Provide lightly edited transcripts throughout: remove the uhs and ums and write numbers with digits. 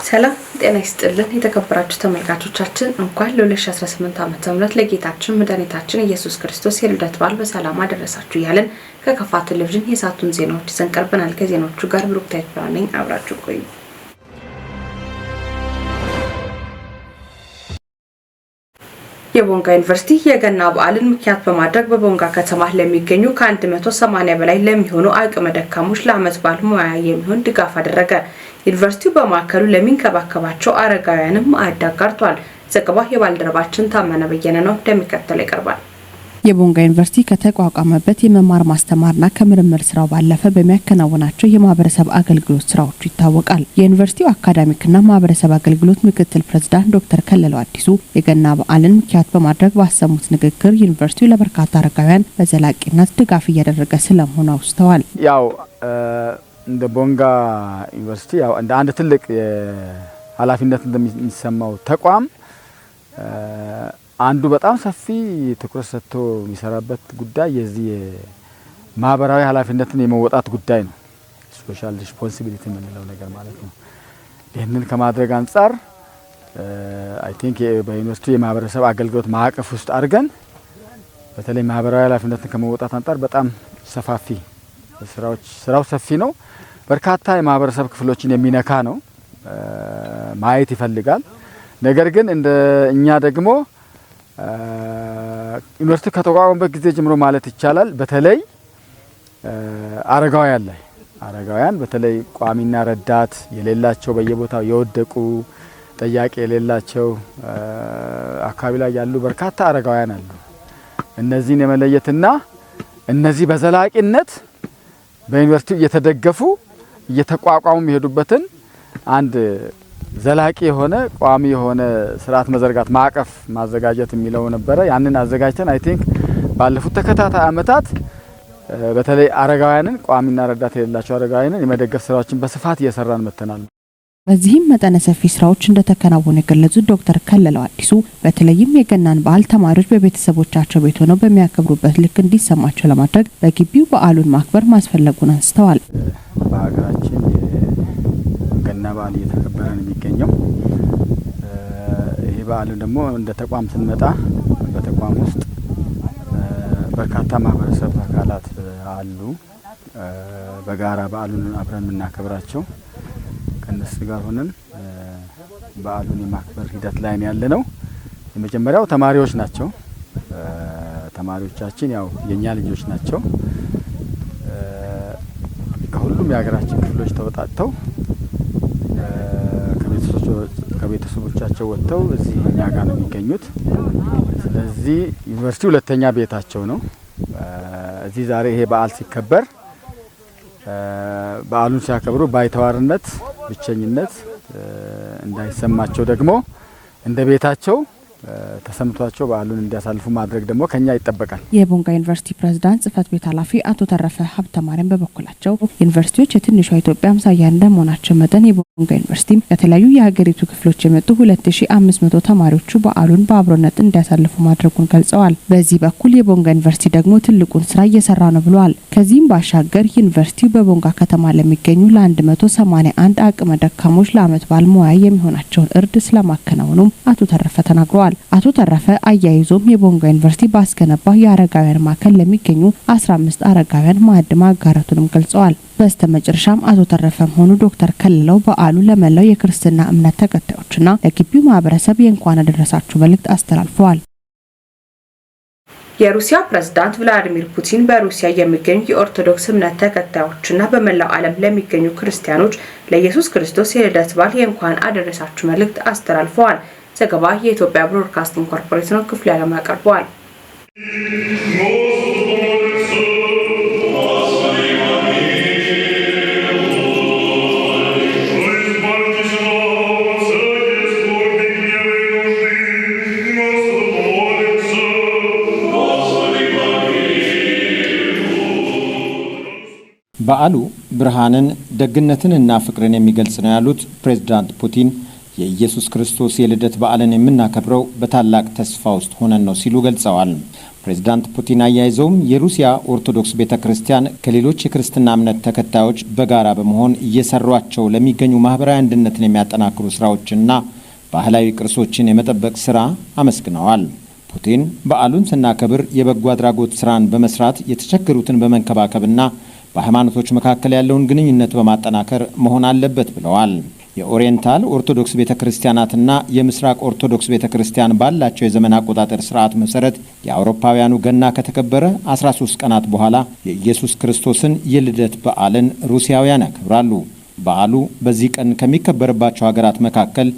ሰላም ጤና ይስጥልን የተከበራችሁ ተመልካቾቻችን፣ እንኳን ለ2018 ዓ.ም ለጌታችን መድኃኒታችን ኢየሱስ ክርስቶስ የልደት በዓል በሰላም አደረሳችሁ እያልን ከከፋ ቴሌቪዥን የሰዓቱን ዜናዎች ይዘን ቀርበናል። ከዜናዎቹ ጋር ብሩክታዊት ብርሃን ነኝ። አብራችሁ ቆዩ። የቦንጋ ዩኒቨርሲቲ የገና በዓልን ምክንያት በማድረግ በቦንጋ ከተማ ለሚገኙ ከ180 በላይ ለሚሆኑ አቅመ ደካሞች ለዓመት በዓል ሙያ የሚሆን ድጋፍ አደረገ። ዩኒቨርሲቲው በማዕከሉ ለሚንከባከባቸው አረጋውያንም ማዕድ አጋርቷል። ዘገባ የባልደረባችን ታመነ በየነ ነው፣ እንደሚከተለው ይቀርባል። የቦንጋ ዩኒቨርሲቲ ከተቋቋመበት የመማር ማስተማርና ከምርምር ስራው ባለፈ በሚያከናውናቸው የማህበረሰብ አገልግሎት ስራዎቹ ይታወቃል። የዩኒቨርሲቲው አካዳሚክና ማህበረሰብ አገልግሎት ምክትል ፕሬዝዳንት ዶክተር ከለለው አዲሱ የገና በዓልን ምክንያት በማድረግ ባሰሙት ንግግር ዩኒቨርሲቲው ለበርካታ አረጋውያን በዘላቂነት ድጋፍ እያደረገ ስለመሆኑ አውስተዋል። ያው እንደ ቦንጋ ዩኒቨርሲቲ ያው እንደ አንድ ትልቅ ኃላፊነት እንደሚሰማው ተቋም አንዱ በጣም ሰፊ ትኩረት ሰጥቶ የሚሰራበት ጉዳይ የዚህ ማህበራዊ ኃላፊነትን የመወጣት ጉዳይ ነው። Social responsibility የምንለው ነገር ማለት ነው። ይህንን ከማድረግ አንጻር I think በዩኒቨርሲቲ የማህበረሰብ አገልግሎት ማዕቀፍ ውስጥ አድርገን በተለይ ማህበራዊ ኃላፊነትን ከመወጣት አንጻር በጣም ሰፋፊ ስራዎች፣ ስራው ሰፊ ነው። በርካታ የማህበረሰብ ክፍሎችን የሚነካ ነው። ማየት ይፈልጋል። ነገር ግን እንደ እኛ ደግሞ ዩኒቨርሲቲ ከተቋቋመበት ጊዜ ጀምሮ ማለት ይቻላል በተለይ አረጋውያን ላይ፣ አረጋውያን በተለይ ቋሚና ረዳት የሌላቸው፣ በየቦታው የወደቁ፣ ጠያቂ የሌላቸው አካባቢ ላይ ያሉ በርካታ አረጋውያን አሉ። እነዚህን የመለየትና እነዚህ በዘላቂነት በዩኒቨርሲቲው እየተደገፉ እየተቋቋሙ የሚሄዱበትን አንድ ዘላቂ የሆነ ቋሚ የሆነ ስርዓት መዘርጋት፣ ማዕቀፍ ማዘጋጀት የሚለው ነበረ። ያንን አዘጋጅተን I think ባለፉት ተከታታይ አመታት በተለይ አረጋውያንን፣ ቋሚና ረዳት የሌላቸው አረጋውያንን የመደገፍ ስራዎችን በስፋት እየሰራን መጥተናል። በዚህም መጠነ ሰፊ ስራዎች እንደተከናወኑ የገለጹት ዶክተር ከለለው አዲሱ በተለይም የገናን በዓል ተማሪዎች በቤተሰቦቻቸው ቤት ሆነው በሚያከብሩበት ልክ እንዲሰማቸው ለማድረግ በግቢው በዓሉን ማክበር ማስፈለጉን አንስተዋል። በሀገራችን የገና በዓል እየተከበረ ነው የሚገኘው። ይህ በዓል ደግሞ እንደ ተቋም ስንመጣ በተቋም ውስጥ በርካታ ማህበረሰብ አካላት አሉ። በጋራ በዓሉን አብረን የምናከብራቸው ከእነሱ ጋር ሆነን በዓሉን የማክበር ሂደት ላይ ነው ያለነው። የመጀመሪያው ተማሪዎች ናቸው። ተማሪዎቻችን ያው የኛ ልጆች ናቸው። ከሁሉም የሀገራችን ክፍሎች ተወጣጥተው ከቤተሰቦቻቸው ወጥተው እዚህ እኛ ጋር ነው የሚገኙት። ስለዚህ ዩኒቨርሲቲ ሁለተኛ ቤታቸው ነው። እዚህ ዛሬ ይሄ በዓል ሲከበር በዓሉን ሲያከብሩ ባይተዋርነት፣ ብቸኝነት እንዳይሰማቸው ደግሞ እንደ ቤታቸው ተሰምቷቸው በዓሉን እንዲያሳልፉ ማድረግ ደግሞ ከኛ ይጠበቃል። የቦንጋ ዩኒቨርሲቲ ፕሬዝዳንት ጽህፈት ቤት ኃላፊ አቶ ተረፈ ሀብተማርያም በበኩላቸው ዩኒቨርሲቲዎች የትንሿ ኢትዮጵያ አምሳያ እንደመሆናቸው መጠን የቦንጋ ዩኒቨርሲቲ ከተለያዩ የሀገሪቱ ክፍሎች የመጡ 2500 ተማሪዎቹ በዓሉን በአብሮነት እንዲያሳልፉ ማድረጉን ገልጸዋል። በዚህ በኩል የቦንጋ ዩኒቨርሲቲ ደግሞ ትልቁን ስራ እየሰራ ነው ብለዋል። ከዚህም ባሻገር ዩኒቨርሲቲው በቦንጋ ከተማ ለሚገኙ ለ181 አቅመ ደካሞች ለዓመት በዓል መዋያ የሚሆናቸውን እርድ ስለማከናወኑም አቶ ተረፈ ተናግረዋል። አቶ ተረፈ አያይዞም የቦንጋ ዩኒቨርሲቲ ባስገነባው የአረጋውያን ማዕከል ለሚገኙ 15 አረጋውያን ማዕድ ማጋራቱንም ገልጸዋል። በስተ መጨረሻም አቶ ተረፈም ሆኑ ዶክተር ከልለው በዓሉ ለመላው የክርስትና እምነት ተከታዮችና ለግቢው ማህበረሰብ የእንኳን አደረሳችሁ መልእክት አስተላልፈዋል። የሩሲያ ፕሬዝዳንት ቭላዲሚር ፑቲን በሩሲያ የሚገኙ የኦርቶዶክስ እምነት ተከታዮችና በመላው ዓለም ለሚገኙ ክርስቲያኖች ለኢየሱስ ክርስቶስ የልደት በዓል የእንኳን አደረሳችሁ መልእክት አስተላልፈዋል። ዘገባ የኢትዮጵያ ብሮድካስቲንግ ኮርፖሬት ነው። ክፍሉ ያለም ያቀርበዋል። በዓሉ ብርሃንን፣ ደግነትንና ፍቅርን የሚገልጽ ነው ያሉት ፕሬዝዳንት ፑቲን የኢየሱስ ክርስቶስ የልደት በዓልን የምናከብረው በታላቅ ተስፋ ውስጥ ሆነን ነው ሲሉ ገልጸዋል። ፕሬዚዳንት ፑቲን አያይዘውም የሩሲያ ኦርቶዶክስ ቤተ ክርስቲያን ከሌሎች የክርስትና እምነት ተከታዮች በጋራ በመሆን እየሰሯቸው ለሚገኙ ማህበራዊ አንድነትን የሚያጠናክሩ ስራዎችና ባህላዊ ቅርሶችን የመጠበቅ ስራ አመስግነዋል። ፑቲን በዓሉን ስናከብር የበጎ አድራጎት ስራን በመስራት፣ የተቸገሩትን በመንከባከብና በሃይማኖቶች መካከል ያለውን ግንኙነት በማጠናከር መሆን አለበት ብለዋል። የኦሪየንታል ኦርቶዶክስ ቤተ ክርስቲያናትና የምስራቅ ኦርቶዶክስ ቤተ ክርስቲያን ባላቸው የዘመን አቆጣጠር ስርዓት መሰረት የአውሮፓውያኑ ገና ከተከበረ 13 ቀናት በኋላ የኢየሱስ ክርስቶስን የልደት በዓልን ሩሲያውያን ያከብራሉ። በዓሉ በዚህ ቀን ከሚከበርባቸው ሀገራት መካከል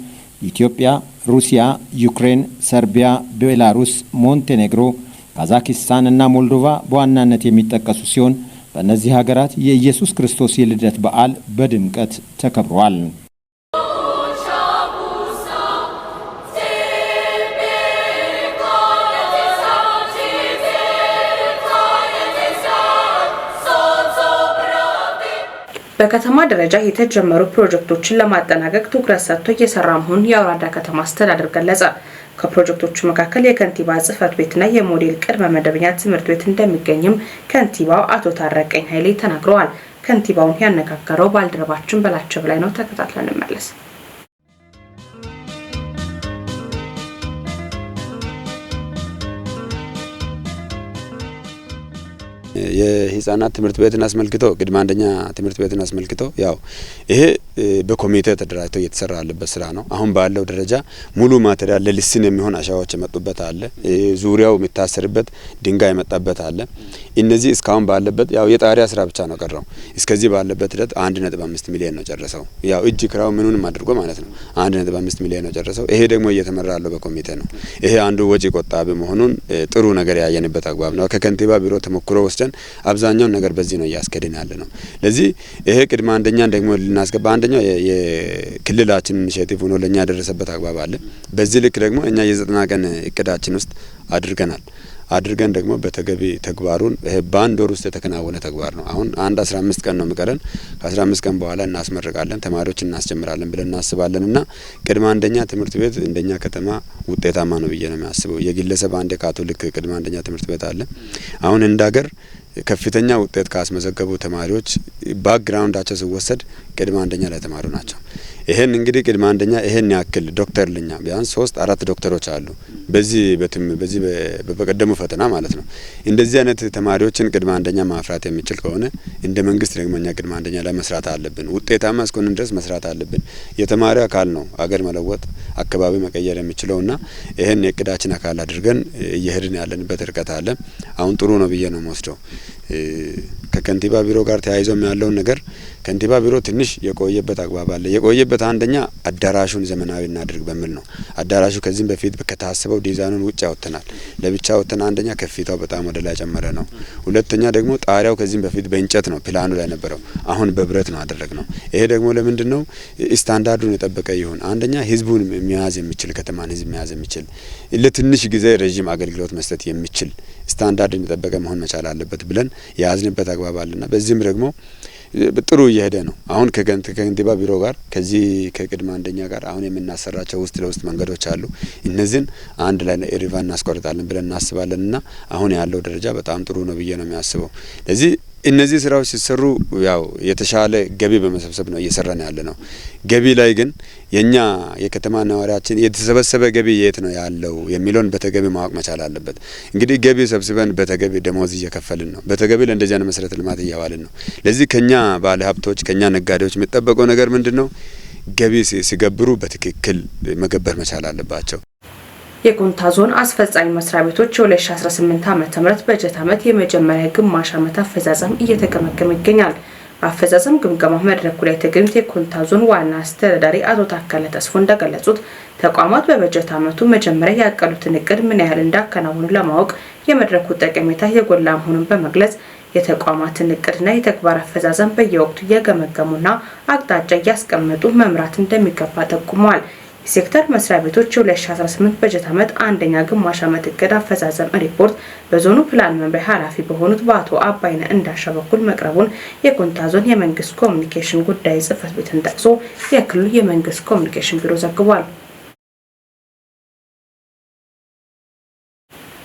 ኢትዮጵያ፣ ሩሲያ፣ ዩክሬን፣ ሰርቢያ፣ ቤላሩስ፣ ሞንቴኔግሮ፣ ካዛኪስታን እና ሞልዶቫ በዋናነት የሚጠቀሱ ሲሆን በእነዚህ ሀገራት የኢየሱስ ክርስቶስ የልደት በዓል በድምቀት ተከብሯል። በከተማ ደረጃ የተጀመሩ ፕሮጀክቶችን ለማጠናቀቅ ትኩረት ሰጥቶ እየሰራ መሆኑን የአራዳ ከተማ አስተዳደር ገለጸ። ከፕሮጀክቶቹ መካከል የከንቲባ ጽሕፈት ቤትና የሞዴል ቅድመ መደበኛ ትምህርት ቤት እንደሚገኝም ከንቲባው አቶ ታረቀኝ ኃይሌ ተናግረዋል። ከንቲባውን ያነጋገረው ባልደረባችን በላቸው በላይ ነው። ተከታትለን እንመለስ። የህፃናት ትምህርት ቤትን አስመልክቶ፣ ቅድመ አንደኛ ትምህርት ቤትን አስመልክቶ ያው ይሄ በኮሚቴ ተደራጅቶ እየተሰራ ያለበት ስራ ነው። አሁን ባለው ደረጃ ሙሉ material ለልስን የሚሆን አሸዋዎች የመጡበት አለ። ዙሪያው የሚታሰርበት ድንጋይ የመጣበት አለ። እነዚህ እስካሁን ባለበት ያው የጣሪያ ስራ ብቻ ነው ቀረው። እስከዚህ ባለበት ሂደት 1.5 ሚሊዮን ነው ጨረሰው። ያው እጅ ክራው ምኑንም አድርጎ ማለት ነው፣ 1.5 ሚሊዮን ነው ጨረሰው። ይሄ ደግሞ እየተመራ ያለው በኮሚቴ ነው። ይሄ አንዱ ወጪ ቆጣቢ መሆኑን ጥሩ ነገር ያየንበት አግባብ ነው። ከከንቲባ ቢሮ ተሞክሮ ወስደን አብዛኛውን ነገር በዚህ ነው እያስኬድን ያለ ነው። ለዚህ ይሄ ቅድመ አንደኛን ደግሞ ልናስገባ አንደኛው የክልላችን initiative ሆኖ ለኛ ያደረሰበት አግባብ አለ። በዚህ ልክ ደግሞ እኛ የ90 ቀን እቅዳችን ውስጥ አድርገናል። አድርገን ደግሞ በተገቢ ተግባሩን ይሄ በአንድ ወር ውስጥ የተከናወነ ተግባር ነው። አሁን አንድ 15 ቀን ነው የሚቀረን። ከ15 ቀን በኋላ እናስመርቃለን፣ ተማሪዎች እናስጀምራለን ብለን እናስባለን እና ቅድመ አንደኛ ትምህርት ቤት እንደኛ ከተማ ውጤታማ ነው ብዬ ነው የሚያስበው። የግለሰብ አንድ የካቶሊክ ቅድመ አንደኛ ትምህርት ቤት አለ። አሁን እንደ ሀገር ከፍተኛ ውጤት ካስመዘገቡ ተማሪዎች background ኣቸው ሲወሰድ ቅድመ አንደኛ ላይ ተማሩ ናቸው። ይሄን እንግዲህ ቅድመ አንደኛ ይሄን ያክል ዶክተር ልኛ ቢያንስ ሶስት አራት ዶክተሮች አሉ በዚህ በትም በዚህ በቀደሙ ፈተና ማለት ነው። እንደዚህ አይነት ተማሪዎችን ቅድመ አንደኛ ማፍራት የሚችል ከሆነ እንደ መንግስት ደግሞ እኛ ቅድመ አንደኛ ላይ መስራት አለብን። ውጤታማ እስከሆንን ድረስ መስራት አለብን። የተማሪ አካል ነው አገር መለወጥ፣ አካባቢ መቀየር የሚችለውና ይሄን የእቅዳችን አካል አድርገን እየሄድን ያለንበት ርቀት አለ። አሁን ጥሩ ነው ብዬ ነው የምወስደው። ከከንቲባ ቢሮ ጋር ተያይዞም ያለውን ነገር ከንቲባ ቢሮ ትንሽ የቆየበት አግባብ አለ። የቆየበት አንደኛ አዳራሹን ዘመናዊ እናድርግ በሚል ነው። አዳራሹ ከዚህም በፊት ከታሰበው ዲዛይኑን ውጭ አውጥተናል። ለብቻ አውጥተን አንደኛ ከፍታው በጣም ወደ ላይ ጨመረ ነው። ሁለተኛ ደግሞ ጣሪያው ከዚህም በፊት በእንጨት ነው ፕላኑ ላይ ነበረው፣ አሁን በብረት ነው አደረግነው። ይሄ ደግሞ ለምንድን ነው? ስታንዳርዱን የጠበቀ ይሁን። አንደኛ ህዝቡን መያዝ የሚችል፣ ከተማን ህዝብ መያዝ የሚችል፣ ለትንሽ ጊዜ ረዥም አገልግሎት መስጠት የሚችል ስታንዳርድን የጠበቀ መሆን መቻል አለበት ብለን የያዝንበት አግባብ አለና በዚህም ደግሞ ጥሩ እየሄደ ነው። አሁን ከከንቲባ ቢሮ ጋር ከዚህ ከቅድመ አንደኛ ጋር አሁን የምናሰራቸው ውስጥ ለውስጥ መንገዶች አሉ። እነዚህን አንድ ላይ ሪቫን እናስቆርጣለን ብለን እናስባለን እና አሁን ያለው ደረጃ በጣም ጥሩ ነው ብዬ ነው የሚያስበው። ለዚህ እነዚህ ስራዎች ሲሰሩ ያው የተሻለ ገቢ በመሰብሰብ ነው እየሰራን ያለ ነው። ገቢ ላይ ግን የኛ የከተማ ነዋሪያችን የተሰበሰበ ገቢ የት ነው ያለው የሚለውን በተገቢ ማወቅ መቻል አለበት። እንግዲህ ገቢ ሰብስበን በተገቢ ደሞዝ እየከፈልን ነው። በተገቢ ለእንደዚህ አይነት መሰረተ ልማት እያዋልን ነው። ለዚህ ከኛ ባለ ሀብቶች፣ ከኛ ነጋዴዎች የሚጠበቀው ነገር ምንድነው? ገቢ ሲገብሩ በትክክል መገበር መቻል አለባቸው። የኮንታ ዞን አስፈጻሚ መስሪያ ቤቶች የ2018 ዓ.ም በጀት ዓመት የመጀመሪያ ግማሽ ዓመት አፈጻጸም እየተገመገመ ይገኛል። በአፈጻጸም ግምገማ መድረኩ ላይ የተገኙት የኮንታ ዞን ዋና አስተዳዳሪ አቶ ታከለ ተስፎ እንደገለጹት ተቋማት በበጀት ዓመቱ መጀመሪያ ያቀዱትን እቅድ ምን ያህል እንዳከናወኑ ለማወቅ የመድረኩ ጠቀሜታ የጎላ መሆኑን በመግለጽ የተቋማትን እቅድና የተግባር አፈጻጸም በየወቅቱ እየገመገሙና አቅጣጫ እያስቀመጡ መምራት እንደሚገባ ጠቁመዋል። የሴክተር መስሪያ ቤቶች የ2018 በጀት ዓመት አንደኛ ግማሽ ዓመት እቅድ አፈጻጸም ሪፖርት በዞኑ ፕላን መምሪያ ኃላፊ በሆኑት በአቶ አባይነህ እንዳሻ በኩል መቅረቡን የኮንታ ዞን የመንግስት ኮሚኒኬሽን ጉዳይ ጽሕፈት ቤትን ጠቅሶ የክልሉ የመንግስት ኮሚኒኬሽን ቢሮ ዘግቧል።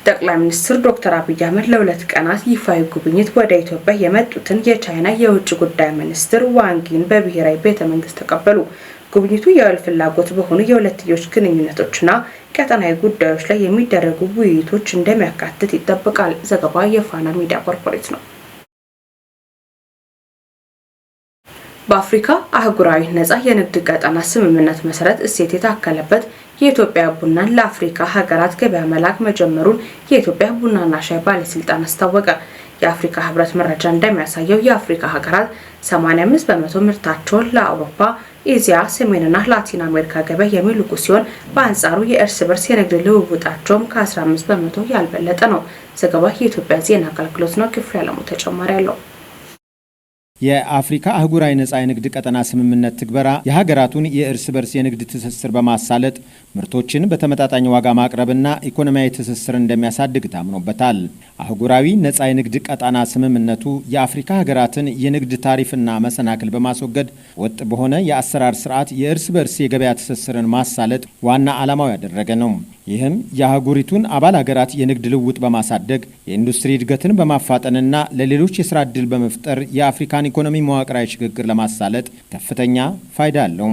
ጠቅላይ ሚኒስትር ዶክተር አብይ አህመድ ለ2 ቀናት ይፋዊ ጉብኝት ወደ ኢትዮጵያ የመጡትን የቻይና የውጭ ጉዳይ ሚኒስትር ዋንግ ዪን በብሔራዊ ቤተ መንግስት ተቀበሉ። ጉብኝቱ የወል ፍላጎት በሆኑ የሁለትዮሽ ግንኙነቶችና ቀጠናዊ ጉዳዮች ላይ የሚደረጉ ውይይቶች እንደሚያካትት ይጠበቃል። ዘገባ የፋና ሚዲያ ኮርፖሬት ነው። በአፍሪካ አህጉራዊ ነጻ የንግድ ቀጠና ስምምነት መሰረት እሴት የታከለበት የኢትዮጵያ ቡናን ለአፍሪካ ሀገራት ገበያ መላክ መጀመሩን የኢትዮጵያ ቡናና ሻይ ባለስልጣን አስታወቀ። የአፍሪካ ህብረት መረጃ እንደሚያሳየው የአፍሪካ ሀገራት 85% ምርታቸውን ለአውሮፓ፣ ኤዚያ፣ ሰሜንና ላቲን አሜሪካ ገበያ የሚልኩ ሲሆን በአንጻሩ የእርስ በርስ የንግድ ልውውጣቸውም ከ15% ያልበለጠ ነው። ዘገባ የኢትዮጵያ ዜና አገልግሎት ነው። ክፍሉ ያለሙ ተጨማሪ አለው። የአፍሪካ አህጉራዊ ነጻ የንግድ ቀጠና ስምምነት ትግበራ የሀገራቱን የእርስ በርስ የንግድ ትስስር በማሳለጥ ምርቶችን በተመጣጣኝ ዋጋ ማቅረብና ኢኮኖሚያዊ ትስስር እንደሚያሳድግ ታምኖበታል። አህጉራዊ ነጻ የንግድ ቀጠና ስምምነቱ የአፍሪካ ሀገራትን የንግድ ታሪፍና መሰናክል በማስወገድ ወጥ በሆነ የአሰራር ስርዓት የእርስ በርስ የገበያ ትስስርን ማሳለጥ ዋና ዓላማው ያደረገ ነው። ይህም የአህጉሪቱን አባል ሀገራት የንግድ ልውውጥ በማሳደግ፣ የኢንዱስትሪ እድገትን በማፋጠንና ለሌሎች የስራ ዕድል በመፍጠር የአፍሪካን ኢኮኖሚ መዋቅራዊ ሽግግር ለማሳለጥ ከፍተኛ ፋይዳ አለው።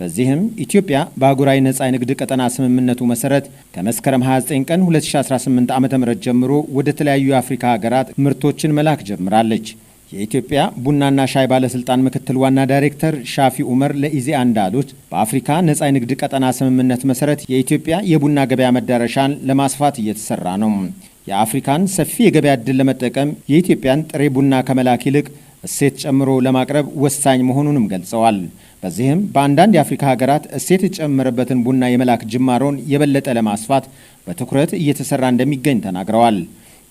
በዚህም ኢትዮጵያ በአህጉራዊ ነጻ የንግድ ቀጠና ስምምነቱ መሰረት ከመስከረም 29 ቀን 2018 ዓ.ም ጀምሮ ወደ ተለያዩ የአፍሪካ ሀገራት ምርቶችን መላክ ጀምራለች። የኢትዮጵያ ቡናና ሻይ ባለስልጣን ምክትል ዋና ዳይሬክተር ሻፊ ኡመር ለኢዜአ እንዳሉት፣ በአፍሪካ ነጻ የንግድ ቀጠና ስምምነት መሰረት የኢትዮጵያ የቡና ገበያ መዳረሻን ለማስፋት እየተሰራ ነው። የአፍሪካን ሰፊ የገበያ ዕድል ለመጠቀም የኢትዮጵያን ጥሬ ቡና ከመላክ ይልቅ እሴት ጨምሮ ለማቅረብ ወሳኝ መሆኑንም ገልጸዋል። በዚህም በአንዳንድ የአፍሪካ ሀገራት እሴት የተጨመረበትን ቡና የመላክ ጅማሮን የበለጠ ለማስፋት በትኩረት እየተሰራ እንደሚገኝ ተናግረዋል።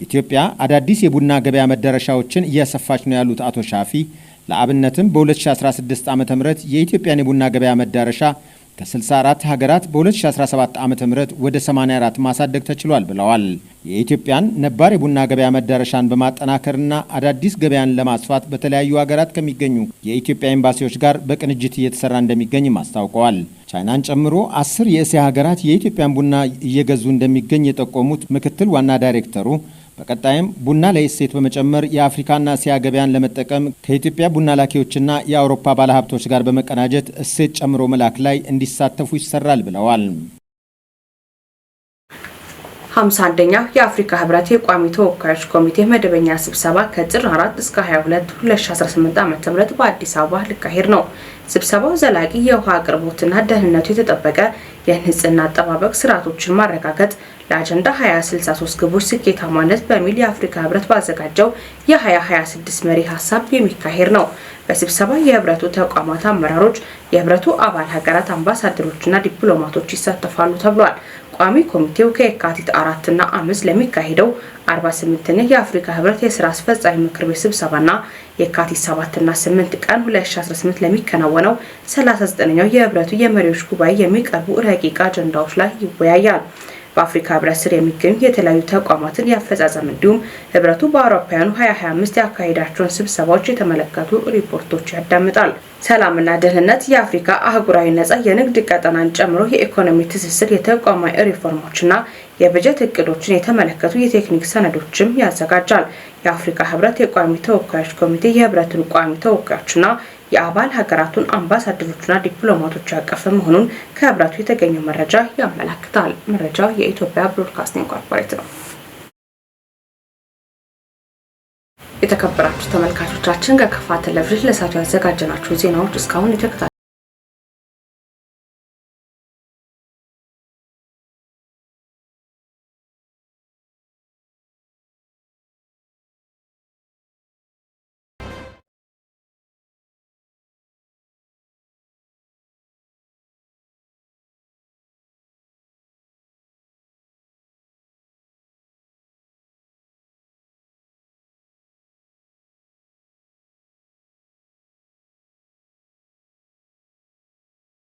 ኢትዮጵያ አዳዲስ የቡና ገበያ መዳረሻዎችን እያሰፋች ነው ያሉት አቶ ሻፊ፣ ለአብነትም በ2016 ዓ ም የኢትዮጵያን የቡና ገበያ መዳረሻ ከ64 ሀገራት በ2017 ዓ ም ወደ 84 ማሳደግ ተችሏል ብለዋል። የኢትዮጵያን ነባር የቡና ገበያ መዳረሻን በማጠናከርና አዳዲስ ገበያን ለማስፋት በተለያዩ ሀገራት ከሚገኙ የኢትዮጵያ ኤምባሲዎች ጋር በቅንጅት እየተሰራ እንደሚገኝም አስታውቀዋል። ቻይናን ጨምሮ 10 የእስያ ሀገራት የኢትዮጵያን ቡና እየገዙ እንደሚገኝ የጠቆሙት ምክትል ዋና ዳይሬክተሩ፣ በቀጣይም ቡና ላይ እሴት በመጨመር የአፍሪካና እስያ ገበያን ለመጠቀም ከኢትዮጵያ ቡና ላኪዎችና የአውሮፓ ባለሀብቶች ጋር በመቀናጀት እሴት ጨምሮ መላክ ላይ እንዲሳተፉ ይሰራል ብለዋል። 51ኛው የአፍሪካ ህብረት የቋሚ ተወካዮች ኮሚቴ መደበኛ ስብሰባ ከጥር 4 እስከ 22 2018 ዓ.ም በአዲስ አበባ ሊካሄድ ነው። ስብሰባው ዘላቂ የውሃ አቅርቦትና ደህንነቱ የተጠበቀ የንጽህና አጠባበቅ ስርዓቶችን ማረጋገጥ ለአጀንዳ 2063 ግቦች ስኬታማነት በሚል የአፍሪካ ህብረት ባዘጋጀው የ2026 መሪ ሀሳብ የሚካሄድ ነው። በስብሰባ የህብረቱ ተቋማት አመራሮች፣ የህብረቱ አባል ሀገራት አምባሳደሮችና ዲፕሎማቶች ይሳተፋሉ ተብሏል። ቋሚ ኮሚቴው ከየካቲት 4 እና 5 ለሚካሄደው 48ኛ የአፍሪካ ህብረት የስራ አስፈጻሚ ምክር ቤት ስብሰባና የካቲት 7 እና 8 ቀን 2018 ለሚከናወነው 39ኛው የህብረቱ የመሪዎች ጉባኤ የሚቀርቡ ረቂቅ አጀንዳዎች ላይ ይወያያል። በአፍሪካ ህብረት ስር የሚገኙ የተለያዩ ተቋማትን የአፈጻጸም እንዲሁም ህብረቱ በአውሮፓውያኑ 2025 ያካሄዳቸውን ስብሰባዎች የተመለከቱ ሪፖርቶች ያዳምጣል። ሰላምና ደህንነት፣ የአፍሪካ አህጉራዊ ነጻ የንግድ ቀጠናን ጨምሮ የኢኮኖሚ ትስስር፣ የተቋማዊ ሪፎርሞችና የበጀት እቅዶችን የተመለከቱ የቴክኒክ ሰነዶችም ያዘጋጃል። የአፍሪካ ህብረት የቋሚ ተወካዮች ኮሚቴ የህብረቱን ቋሚ ተወካዮችና የአባል ሀገራቱን አምባሳደሮችና ዲፕሎማቶች ያቀፈ መሆኑን ከህብረቱ የተገኘው መረጃ ያመላክታል። መረጃው የኢትዮጵያ ብሮድካስቲንግ ኮርፖሬት ነው። የተከበራችሁ ተመልካቾቻችን፣ ከከፋ ቴሌቪዥን ለሰዓቱ ያዘጋጀናቸው ዜናዎች እስካሁን የተከታተላችሁትን